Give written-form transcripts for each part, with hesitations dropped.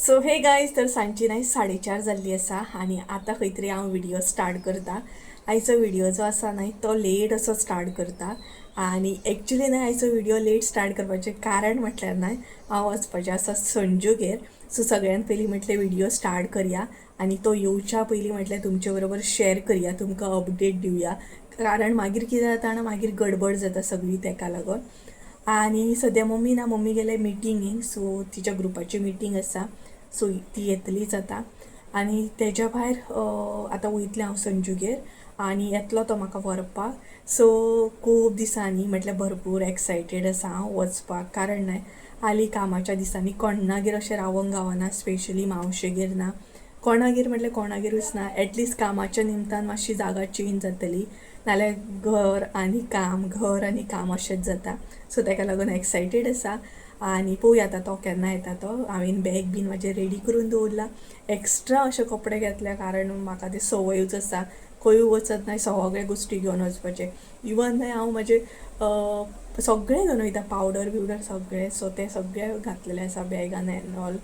So हे guys, तर सांजची न्हय 4:30 जाल्ली आसा आनी आतां खंय तरी हांव व्हिडियो स्टार्ट करता. आयचो व्हिडियो जो आसा न्हय तो लेट असो स्टार्ट करता आनी एक्चुली न्हय आयचो व्हिडियो लेट स्टार्ट करपाचें कारण म्हटल्यार न्हय हांव वचपाचें आसा संजूगेर. सो सगळ्यान पयलीं म्हटलें व्हिडियो स्टार्ट करया आनी तो येवच्या पयलीं म्हटल्यार तुमचे बरोबर शेअर करया, तुमकां अपडेट दिवया, कारण मागीर कितें जाता आनी मागीर गडबड जाता सगळी तेका लागून. आनी सद्या मम्मी ना, मम्मी गेले मिटिंगेक. सो तिच्या ग्रुपाची मिटींग आसा, सो ती येतलीच आतां. आनी तेज्या भायर आतां वयतलें हांव संजूगेर आनी येतलो तो म्हाका व्हरपाक. सो खूब दिसांनी म्हटल्यार भरपूर एक्सायटेड आसा हांव वचपाक, कारण न्हय हालीं कामाच्या दिसांनी कोणागेर अशें रावंक गावना, स्पेशली मावशेगेर ना, कोणागेर म्हटल्यार कोणागेरूच ना. एटलिस्ट कामाच्या निमतान मातशी जागा चेंज जातली, नाल्यार घर आनी काम, घर आनी काम अशेंच जाता. सो तेका लागून एक्सायटेड आसा आनी पळोवया आतां तो केन्ना येता तो. हांवें बॅग बीन म्हाजें रेडी करून दवरलां, एक्स्ट्रा अशे कपडे घेतल्या कारण म्हाका ते संवयूच आसा खंयूय वचत न्हय सगळे गोश्टी घेवन वचपाचें. इवन न्हय हांव म्हाजें सगळें घेवन वयता, पावडर बिवडर सगळें. सो तें सगळें घातलेलें आसा बॅगान एन्ड ऑल.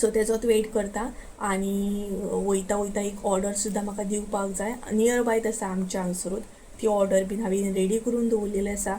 सो तेजोच वेट करता आनी वयता वयता एक ऑर्डर सुद्दां म्हाका दिवपाक जाय, नियर बायच आसा आमच्या हांगसरूच. ती ऑर्डर बीन हांवें रेडी करून दवरलेली आसा,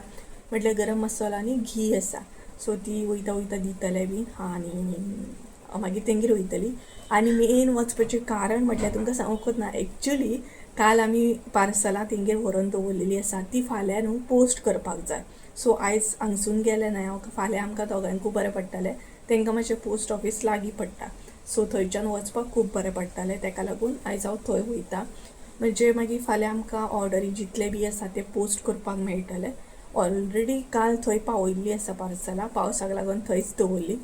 म्हटल्यार गरम मसालो आनी घी आसा. सो ती वयता वयता दितले बीन आनी मागीर तेंगेर वयतली. आनी मेन वचपाचें कारण म्हटल्यार तुमकां सांगूंकच ना, एक्चुली काल आमी पार्सलां तेंगेर व्हरोन दवरलेली आसा, ती फाल्यां न्हू पोस्ट करपाक जाय. सो आयज हांगसून गेलें न्हय हांव, फाल्यां आमकां दोगांकूय बरें पडटलें. तांकां मातशें पोस्ट ऑफीस लागीं पडटा, सो थंयच्यान वचपाक खूब बरें पडटलें. तेका लागून आयज हांव थंय वयता, म्हणजे मागीर फाल्यां आमकां ऑर्डरी जितले बी आसा ते पोस्ट करपाक मेळटले. ऑलरेडी काल थंय पावयल्ली आसा पार्सलां, पावसाक लागून थंयच दवरली,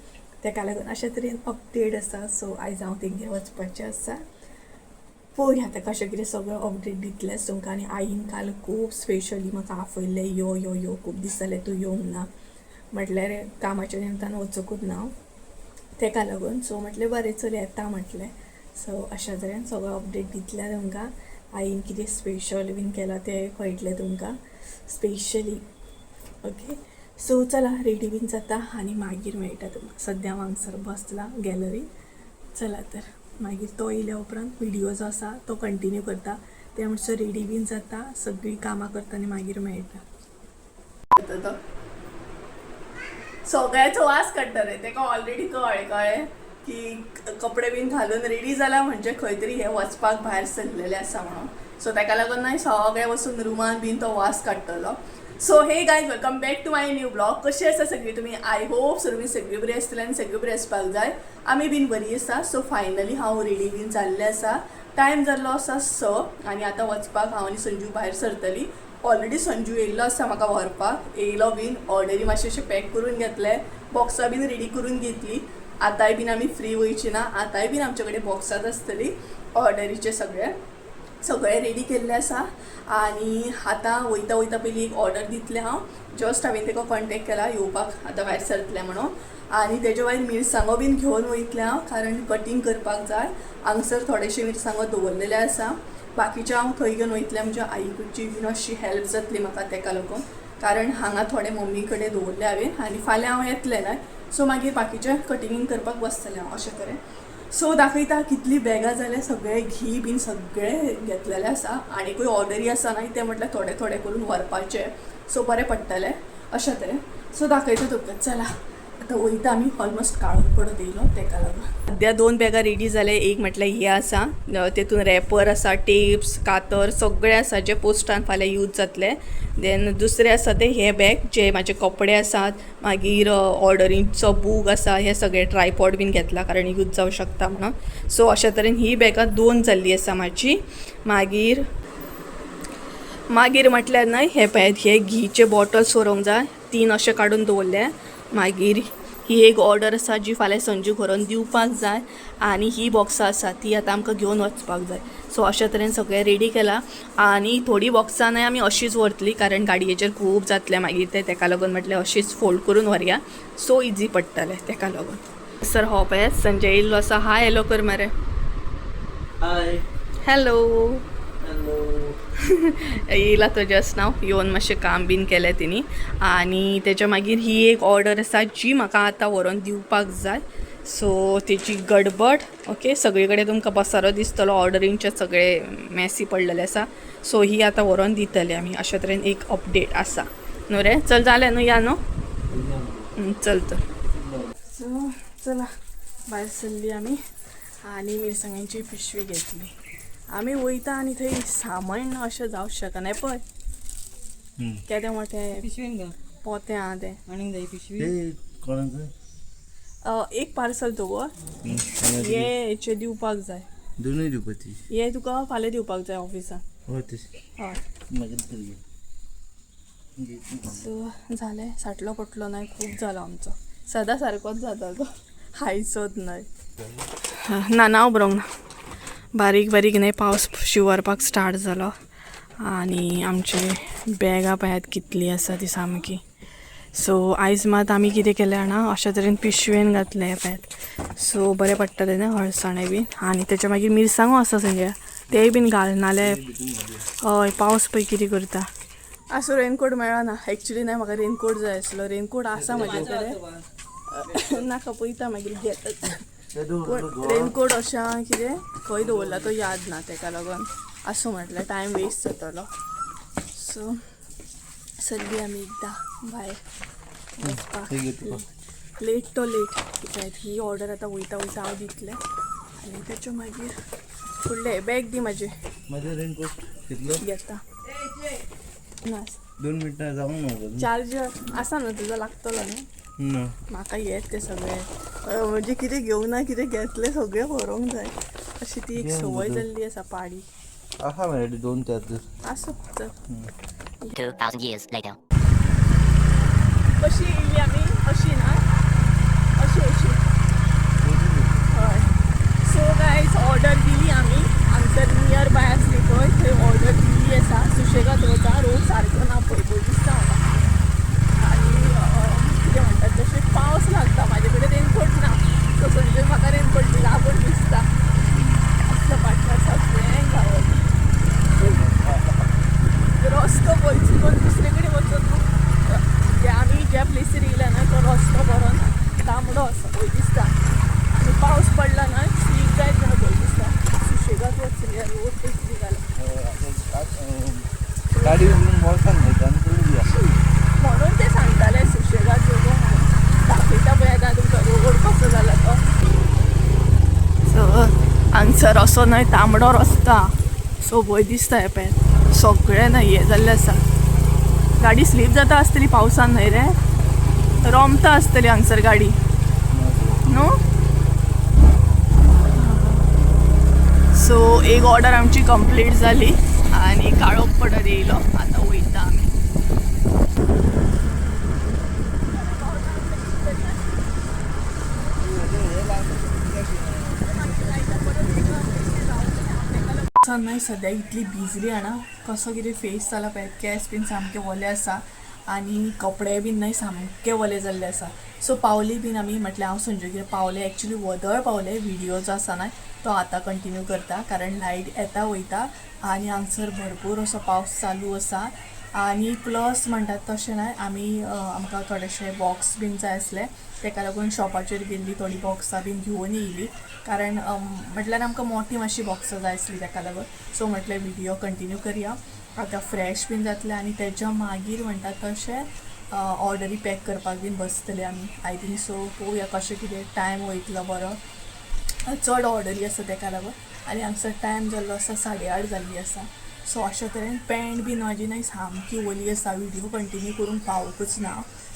तेका लागून अशे तरेन अपडेट आसा. सो आयज हांव तेंगेर वचपाचें आसा, पळोवया आतां कशें कितें सगळें अपडेट दितलेंच तुमकां. आनी आईन काल खूब स्पेशली म्हाका आपयल्लें, यो यो यो, खूब दीस जाले तूं येवंक ना, म्हटल्यार कामाच्या निमतान वचूंकूच ना हांव तेका लागून. सो म्हटलें बरें चल येता म्हटलें. सो अशा तरेन सगळो अपडेट दितलें तुमकां. आईन कितें स्पेशल बीन केलां तें कळटलें तुमकां स्पेशली. ओके, सो चला रेडी बीन जाता आनी मागीर मेळटा तुमकां. सद्या हांव हांगसर बसलां गॅलरीन. चला तर मागीर तो येयल्या उपरांत व्हिडियो जो आसा तो कंटिन्यू करता. ते म्हणसर रेडी बीन जाता, सगळीं कामां करता आनी मागीर मेळटा. तो सगळ्याचो वास काडटा रे, तेका ऑलरेडी कळ्ळें कळ्ळें की कपडे बीन घालून रेडी जाला म्हणजे खंय तरी हे वचपाक भायर सरलेले आसा म्हणून. सो तेका लागून न्हय सगळे वचून रुमान बीन तो वास काडटलो. So hey guys, welcome back to my new vlog. कशी आसा सगळी तुमी? I hope सगळीं सगळीं बरी आसतली आनी सगळीं बरी आसपाक जाय. आमी बीन बरी आसा. सो फायनली हांव रेडी बीन जाल्लें आसा. टायम जाल्लो आसा 6 आनी आतां वचपाक हांव आनी संजू भायर सरतली. ऑलरेडी संजू येयल्लो आसा म्हाका व्हरपाक, येयलो बीन, ऑर्डरी मातशें अशें पॅक करून घेतले, बॉक्सां बीन रेडी करून घेतली. आतांय बीन आमी फ्री वयची ना, आतांय बीन आमचे कडेन बॉक्सांत आसतली ऑर्डरीचे. सगळे सगळें रेडी केल्लें आसा आनी आतां वयता वयता पयलीं एक ऑर्डर दितलें हांव. जस्ट हांवें ताका कॉन्टेक्ट केला, येवपाक आतां भायर सरतलें म्हणून. आनी तेजे भायर मिरसांगो बीन घेवन वयतलें हांव, कारण कटींग करपाक जाय. हांगसर थोडेशे मिरसांगो दवरलेले आसा, बाकीचे हांव थंय घेवन वयतलें, म्हणजे आईकडची बीन अशी हेल्प जातली म्हाका तेका लागून, कारण हांगा थोडे मम्मी कडेन दवरले हांवें आनी फाल्यां हांव येतलें न्हय, सो मागीर बाकीचें कटिंगींग करपाक बसतलें हांव अशें तरेन. सो दाखयता कितली बॅगां जाल्या, सगळें घी बीन सगळें घेतलेलें आसा. आनीकूय ऑर्डरी आसा न्हय, तें म्हटल्यार थोडे थोडे करून व्हरपाचें, सो बरें पडटलें अशें तरेन. सो दाखयता तुमकां. चला आतां वयता आमी, ऑलमोस्ट काळोख पडत येयलो तेका लागून. सद्या दोन बॅगां रेडी जाले. एक म्हटल्यार हें आसा, तेतून रॅपर आसा, टेप्स, कातर सगळें आसा जे पोस्टान फाल्यां यूज जातले. देन दुसरें आसा तें हें बॅग, जे म्हाजे कपडे आसात, मागीर ऑर्डरींचो बूक आसा, हे सगळे ट्रायपॉड बीन घेतला कारण यूज जावं शकता म्हणून. सो अशा तरेन ही बॅगां दोन जाल्ली आसा म्हाजी. मागीर मागीर म्हटल्यार न्हय हे पळयात, हे घीचे बॉटल्स व्हरूंक जाय, तीन अशे काडून दवरले. मागीर ही एक ऑर्डर आसा जी फाल्यां संजूक व्हरोन दिवपाक जाय आनी ही बॉक्सां आसा ती आतां आमकां घेवन वचपाक जाय. सो अशा तरेन सगळें रेडी केलां आनी थोडीं बॉक्सां न्हय आमी अशीच व्हरतली, कारण गाडयेचेर खूब जातलें मागीर तें. तेका लागून म्हटलें अशीच फोल्ड करून व्हरया, सो इजी पडटलें तेका लागून. सर हो पळयात संजय येयल्लो आसा. हाय हॅलो कर मरे. हाय. हॅलो. हॅलो. येयला तो जस्ट नाव येवन, मातशें काम बीन केलें तिनी. आनी तेच्या मागीर ही एक ऑर्डर आसा जी म्हाका आतां व्हरोन दिवपाक जाय. सो तेची गडबड. ओके, सगळे कडेन तुमकां पसारो दिसतलो, ऑर्डरींचे सगळे मेसी पडलेले आसा. सो ही आतां व्हरोन दितले आमी. अशा तरेन एक अपडेट आसा न्हू रे. चल, जालें न्हू, या न्हू. चल तर. सो चला, भायर सरली आमी आनी मिरसांगांची पिशवी घेतली. आमी वयता आनी थंय सामान ना अशें जावंक शकना पळय. केदें मोठें पिशवेन घाल. पोतें आहा तें. आनीक जाय पिशवी? ते कोणाक? एक पार्सल दवर, हे हेचे दिवपाक जाय. दोनूय दिवपाची. हे तुका फाल्यां दिवपाक जाय ऑफिसान. हय, तशें. हय. मागीर तरी. सो जालें, साटलो पटलो न्हय, खूब जालो आमचो. सदां सारकोच जाता तो, हायचोच न्हय. ना ना, उबरोंक ना. बारीक बारीक न्हय पावस शिंवरपाक स्टार्ट जालो आनी आमचे बॅगां पळयात कितलीं आसा ती सामकी. सो आयज मात आमी कितें केलें जाणा, अशा तरेन पिशवेन घातलें पळयात. सो बरें पडटलें न्हय हळसाणे बीन. आनी तेच्या मागीर मिरसांगो आसा संजय, तेय बीन घाल, नाल्यार हय पावस पळय कितें करता. आसूं, रेनकोट मेळना एक्चुली. न्हय, म्हाका रेनकोट जाय आसलो. रेनकोट आसा म्हजे कडेन. नाका, पळयता मागीर घेता. पूण रेनकोट अशें कितें खंय दवरला तो याद ना, तेका लागून आसूं म्हटलें, टायम वेस्ट जातलो. सो सरली आमी एकदां भायर वचपाक. लेट तो लेट कित्याक ही ऑर्डर आतां वयता वयता हांव दितलें आनी तेच्या मागीर फुडलें. बॅग दी म्हाजें. म्हजें रेनकोट कितलो? घेता ना. 2 मिनटां जावंक ना. चार्जर आसा न्हू तुजो, लागतलो न्हू? ना. म्हाका येत ते सगळे, म्हणजे कितें घेवना, कितें घेतलें सगळें व्हरूंक जाय अशी ती एक संवय जाल्ली आसा पाडी. आसा मेळटा दोन चार्जर. आसूं, चल. 2,000 years later. कशी येयली आमी? अशी ना, अशी अशी. हय. सो गायज, ऑर्डर दिली आमी. हांगसर नियर बाय आसली पळय, थंय ऑर्डर दिल्ली आसा. सुशेगाद वता, रोड सारको ना पळय, पळय दिसता म्हाका. आनी कितें म्हणटात तशें, पावस लागता. म्हाजे कडेन रेनकोट ना. सो संजय म्हाका रेनकोट दिला, आपूण दिसता असलो पाटणार सगळ्यांक गावत. रस्तो पळय, चुकोन दुसरे कडेन वचत न्हू. जे आमी ज्या प्लेसीर येयला न्हय, तो रस्तो बरो ना, तांबडो आसा, पळय दिसता. आनी पावस पडला न्हय, स्लीप जायत जाल्यार पळय दिसता. सुशेगाद वचले, रोड कसली जाला. गाडी उडून बोल्सान घालता आनी पडून. म्हणून ते सांगताले सुशेगाद येवं म्हणून. दाखयता पळय आतां तुमकां रोड कसो जाला तो. सो हांगसर असो न्हय तांबडो रस्ता, सो भंय दिसता. हें पळय, सगळें न्हय हें जाल्लें आसा. गाडी स्लीप जाता आसतली पावसान न्हय रे, रोमता आसतली हांगसर गाडी न्हू. सो एक ऑर्डर आमची कंप्लीट जाली आनी काळोख पडत येयलो. आतां वयता आमी. न्हय सद्या इतली भिजली जाणा, कसो कितें फेस जाला पळय. केंस बीन सामके ओले आसा आनी कपडे बीन न्हय सामके ओले जाल्ले आसा. सो पावली बीन आमी, म्हटल्यार हांव संजय पावले. एक्चुली वदळ पावले. व्हिडियो जो आसा न्हय तो आतां कंटिन्यू करता, कारण लायट येता वयता आनी हांगसर भरपूर असो पावस चालू आसा. आनी प्लस म्हणटात तशें न्हय, आमी आमकां थोडेशे बॉक्स बीन जाय आसले, तेका लागून शॉपाचेर गेल्ली, थोडीं बॉक्सां बीन घेवन येयली. कारण म्हटल्यार आमकां मोठी मातशी बॉक्सां जाय आसली, तेका लागून. सो म्हटलें व्हिडियो कंटिन्यू करया. आतां फ्रेश बीन जातलें आनी तेच्या मागीर म्हणटा तशें ऑर्डरी पॅक करपाक बीन बसतले आमी, I think so. पळोवया कशें कितें टायम वयतलो बरो. चड ऑर्डरी आसा तेका लागून. आनी हांगसर टायम जाल्लो आसा, 8:30 जाल्ली आसा. सो अशा तरेन पॅन्ट बीन म्हाजी न्हय सामकी ओली आसा. व्हिडियो कंटिन्यू करूंक पावूंकच ना,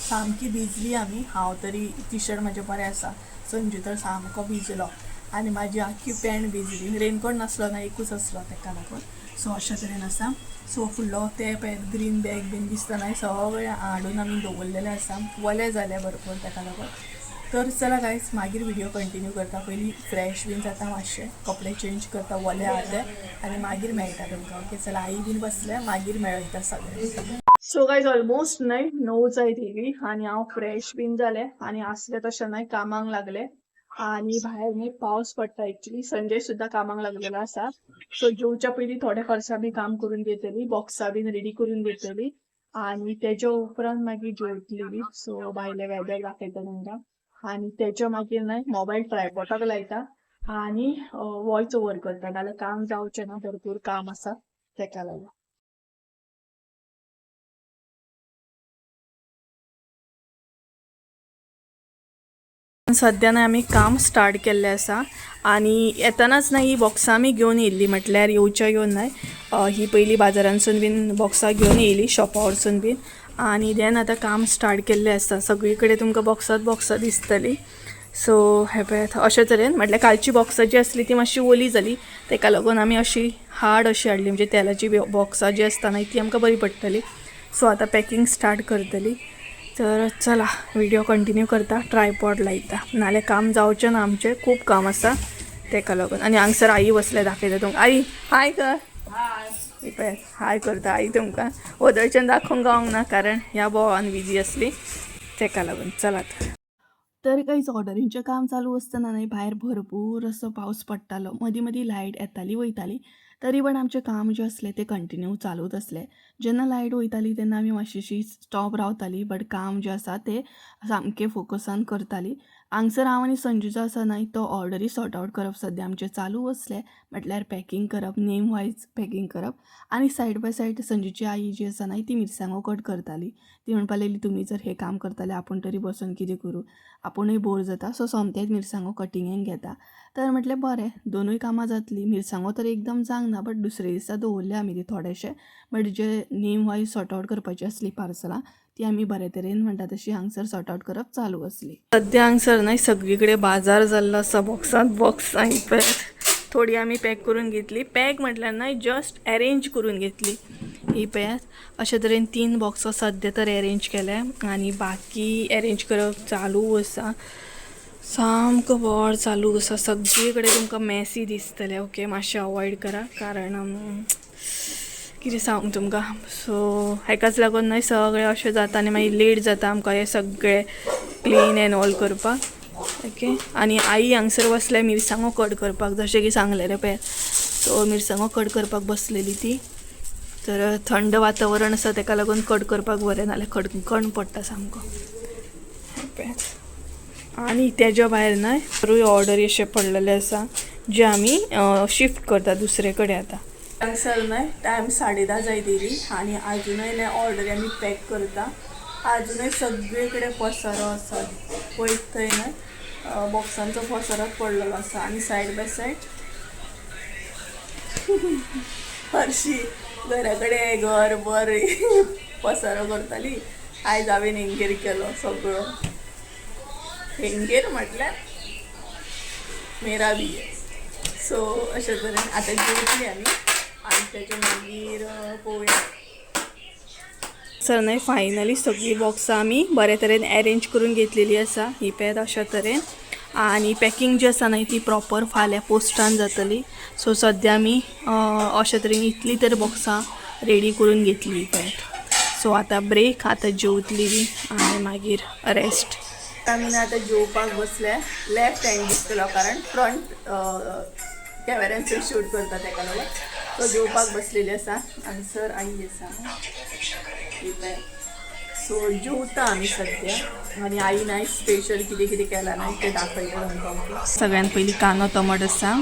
सामकी भिजली आमी. हांव तरी टी शर्ट म्हाजें बरें आसा, संजू तर सामको भिजलो आनी म्हाजी आख्खी पॅन्ट भिजली. रेनकोट नासलो ना, एकूच आसलो, तेका लागून. सो अशा तरेन आसा. सो फुडलो ते पळय ग्रीन बॅग बीन दिसता न्हय, सगळें हाडून आमी दवरलेलें आसा. वले जाले भरपूर तेका लागून. तर चला गायज, मागीर व्हिडियो कंटिन्यू करता. पयलीं फ्रेश बीन जाता, मातशें कपडे चेंज करता, वले आहा ते, आनी मागीर मेळटा तुमकां. ओके, चला, आई बीन बसले, मागीर मेळयता सगळें. सो गायज, ऑलमोस्ट न्हय 9 जायत येयली आनी हांव फ्रेश बीन जालें आनी आसलें तशें न्हय कामाक लागलें. आनी भायर न्ही पावस पडटा. एक्चुली संजय सुद्दां कामाक लागलेलो आसा. सो जेवच्या पयलीं थोडे खर्चा बी काम करून घेतली, बॉक्सां बीन रेडी करून घेतली आनी तेच्या उपरांत मागीर जेवतली बी. सो भायलें वेदर दाखयता तुमकां. आनी तेच्या मागीर न्हय मोबायल ट्रायपॉडाक लायता आनी वॉयस ओवर करता, नाल्यार काम जावचें ना, भरपूर काम आसा तेका लागून. सद्या न्हय आमी काम स्टार्ट केल्लें आसा आनी येतनाच न्हय ही बॉक्सां आमी घेवन येयल्ली, म्हटल्यार येवच्या येवन न्हय ही पयली बाजारांसून बीन बॉक्सां घेवन येयली शॉपा वरसून बीन आनी देन आतां काम स्टार्ट केल्लें आसा. सगळी कडेन तुमकां बॉक्सांत बॉक्सां दिसतली. सो हे पळयात अशे तरेन, म्हटल्यार कालची बॉक्सां जी आसली ती मातशी ओली जाली, तेका लागून आमी अशी हार्ड अशी हाडली, म्हणजे तेलाची बॉक्सां जी आसता न्हय ती आमकां बरी पडटली. सो आतां पॅकींग स्टार्ट करतली. तर चला व्हिडिओ कंटिन्यू करता, ट्रायपॉड लायता, नाल्यार काम जावचें ना आमचें, खूब काम आसा तेका लागून. आनी हांगसर आई बसल्या, दाखयता तुमकां. आई हाय कर, पळयात हाय करता आई तुमकां. वदळच्यान दाखोवंक गावंक ना कारण ह्या बोवान बिजी आसली तेका लागून. चला तर कांयच ऑर्डरींचें काम चालू आसतना न्हय भायर भरपूर असो पावस पडटालो, मदीं मदीं लायट येताली वयताली, तरी पण आमचें काम जें आसलें तें कंटिन्यू चालूच आसलें. जेन्ना लायट वयताली तेन्ना आमी मातशीं स्टॉप रावताली, बट काम जें आसा तें सामकें फोकसान करताली. हांगसर हांव आनी संजू जो आसा न्हय तो ऑर्डरी सॉर्ट आवट करप सद्या आमचें चालू आसलें, म्हटल्यार पॅकींग करप, नेम वायज पॅकींग करप. आनी सायड बाय सायड संजूची आई जी आसा न्हय ती मिरसांगो कट करताली. ती म्हणपाक लागली तुमी जर हें काम करताले आपूण तरी बसून कितें करूं, आपुणूय बोर जाता, सो सोमतेंच मिरसांगो कटिंगेक घेता. तर म्हटलें बरें दोनूय कामां जातलीं. मिरसांगो तर एकदम जावंक ना, बट दुसरे दिसा दवरले आमी ती थोडेशे, बट जे नेम वायज सॉर्ट आवट करपाची आसली पार्सलां ती आमी बरे तरेन म्हणटा तशी हांगसर सॉर्ट आवट करप चालू आसली. सद्या हांगसर न्हय सगळी कडेन बाजार जाल्लो आसा, बॉक्सांत बॉक्सां पळयात. थोडी आमी पॅक करून घेतली, पॅक म्हटल्यार न्हय जस्ट एरेंज करून घेतली. ही पळयात अशे तरेन 3 बॉक्सां सद्या तर एरेंज केले आनी बाकी एरेंज करप चालू आसा. सामको बोवाळ चालू आसा, सगळे कडेन तुमकां मेसी दिसतले. ओके मातशें अवॉयड करा कारण कितें सांगू तुमकां. सो हेकाच लागून न्हय सगळें अशें जाता आनी मागीर लेट जाता आमकां हें सगळें क्लीन एन्ड ऑल करपाक. ओके आनी आई हांगसर बसल्या मिरसांगो कट करपाक, जशें की सांगलेलें पळय, सो मिरसांगो कट करपाक बसलेली ती. तर थंड वातावरण आसा तेका लागून कट करपाक बरें, नाल्यार खणखण पडटा सामको. आनी तेज्या भायर न्हय रूय ऑर्डरी अशे पडलेले आसा जे आमी शिफ्ट करता दुसरे कडेन. आतां हांगसर न्हय टायम 10:30 जायत येयली आनी आजुनूय न्हय ऑर्डरी आमी पॅक करता. आजुनूय सगळे कडेन पसारो आसा, पळयत थंय न्हय बॉक्सांचो पसारोच पडलेलो आसा. आनी सायड बाय सायड हरशी घरा कडेन घर बर पसारो करताली. आयज हांवें हेंगेर केलो सगळो, हेंगेर म्हटल्यार मेरा बी. सो अशे तरेन आतां जेवतली आमी आनी तेच्या मागीर पळोवया. सर न्हय फायनली सगळीं बॉक्सां आमी बरे तरेन एरेंज करून घेतलेली आसा. ही पळयात अशा तरेन. आनी पॅकींग जी आसा न्हय ती प्रॉपर फाल्यां पोस्टान जातली. सो सद्या आमी अशे तरेन इतली तर बॉक्सां रेडी करून घेतली पळयात. सो आतां ब्रेक, आतां जेवतली बी आनी मागीर रेस्ट. आमी आतां जेवपाक बसले. लेफ्ट हँड दिसतलो कारण फ्रंट कॅमेऱ्यान शूट करता तेका लागून. सो जेवपाक बसलेली आसा आनी सर आई आसा. सो जेवता आमी सद्या आनी आई नाय स्पेशल कितें कितें केलां न्हय तें दाखयता तुमकां. सगळ्यान पयलीं कांदो टमाट आसा,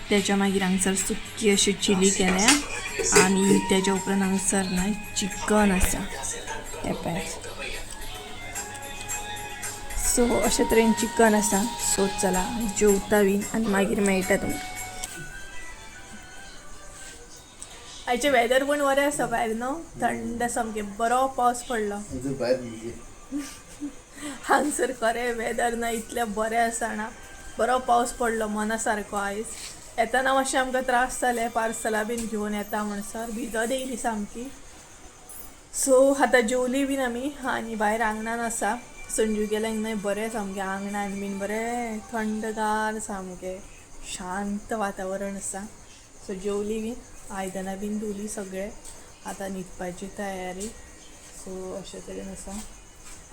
तेच्या मागीर हांगसर सुकी अशी चिली केल्या आनी तेच्या उपरांत हांगसर न्हय चिकन आसा. हें पळयात. सो अशे तरेन चिकन आसा. सो चला जेवता बीन आनी मागीर मेळटा तुमकां. आयचें वेदर पण बरें आसा भायर न्हू, थंड सामकें, बरो पावस पडलो. हांगसर खरें वेदर ना इतलें बरें आसा ना, बरो पावस पडलो मना सारको. आयज येतना मातशें आमकां त्रास जाले, पार्सलां बीन घेवन येता म्हणसर भिजत येयली सामकी. सो आतां जेवली बीन आमी आनी भायर आंगणान आसा. संजू गेल्याक न्हय बरें सामकें आंगणान बीन बरें थंडगार सामकें शांत वातावरण आसा. सो जेवली बीन, आयदनां बीन धुली सगळें, आतां न्हिदपाची तयारी. सो अशें तरेन आसा.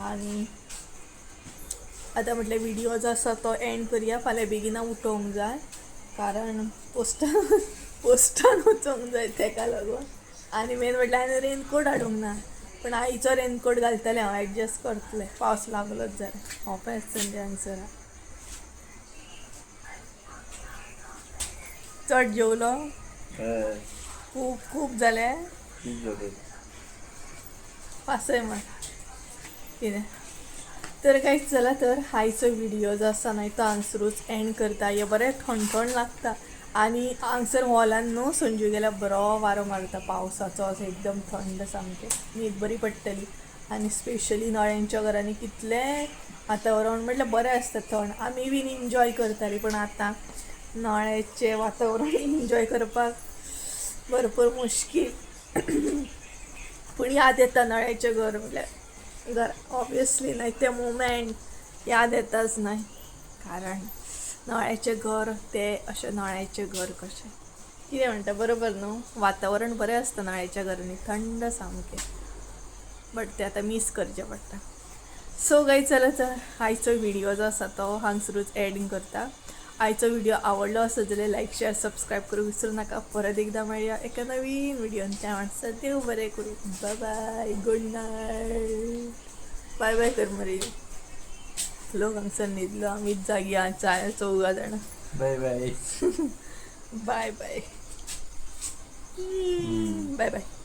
आनी आतां म्हटल्यार व्हिडियो जो आसा तो एंड करया. फाल्यां बेगिना उठोवंक जाय कारण पोस्टान वचोंक जाय तेका लागून. आनी मेन म्हटल्यार हांवें रेनकोट हाडूंक ना. पण आईचो रेनकोट घालतलें हांव, एडजस्ट करतलें पावस लागलोच जाल्यार. हो पळय संजय हांगसर आहा. चड जेवलो? हय. खूब खूब जालें. खूब जालें. पासय मार कितें. तर कांयच चला तर आयचो व्हिडियो जो आसा न्हय तो हांगसरूच एंड करता. हे बरें ठणठण लागता आनी हांगसर हॉलान न्हू संजू गेल्यार बरो वारो मारता पावसाचो, असो एकदम थंड सामकें, न्हीद बरी पडटली. आनी स्पेशली नळ्यांच्या घरांनी कितलें वातावरण म्हटल्यार बरें आसता थंड, आमी बीन एन्जॉय करतालीं. पण आतां नळ्याचें वातावरण एन्जॉय करपाक भरपूर मुश्कील. पूण याद येता नळ्याचें घर म्हटल्यार घर ऑब्वियसली न्हय ते मुमेंट याद येताच न्हय, कारण नळ्याचें घर तें अशें नळ्याचें घर कशें कितें म्हणटा बरोबर न्हू. वातावरण बरें आसता नळ्याच्या घरांनी, थंड सामकें, बट तें आतां मीस करचें पडटा. सो गाय चला तर आयचो व्हिडियो जो आसा तो हांगसरूच एडिंग करता. आयचो व्हिडियो आवडलो आसत जाल्यार लायक शेअर सबस्क्रायब करूंक विसरू नाका. परत एकदां मेळया एका नवीन व्हिडियोन. त्या म्हणसर देव बरें करूं. Bye bye, good night, bye bye कर मरे. लोक हांगसर न्हिदलो, आमीच जागी आहा चार चौगा जाणां. Bye bye. Bye bye, bye bye.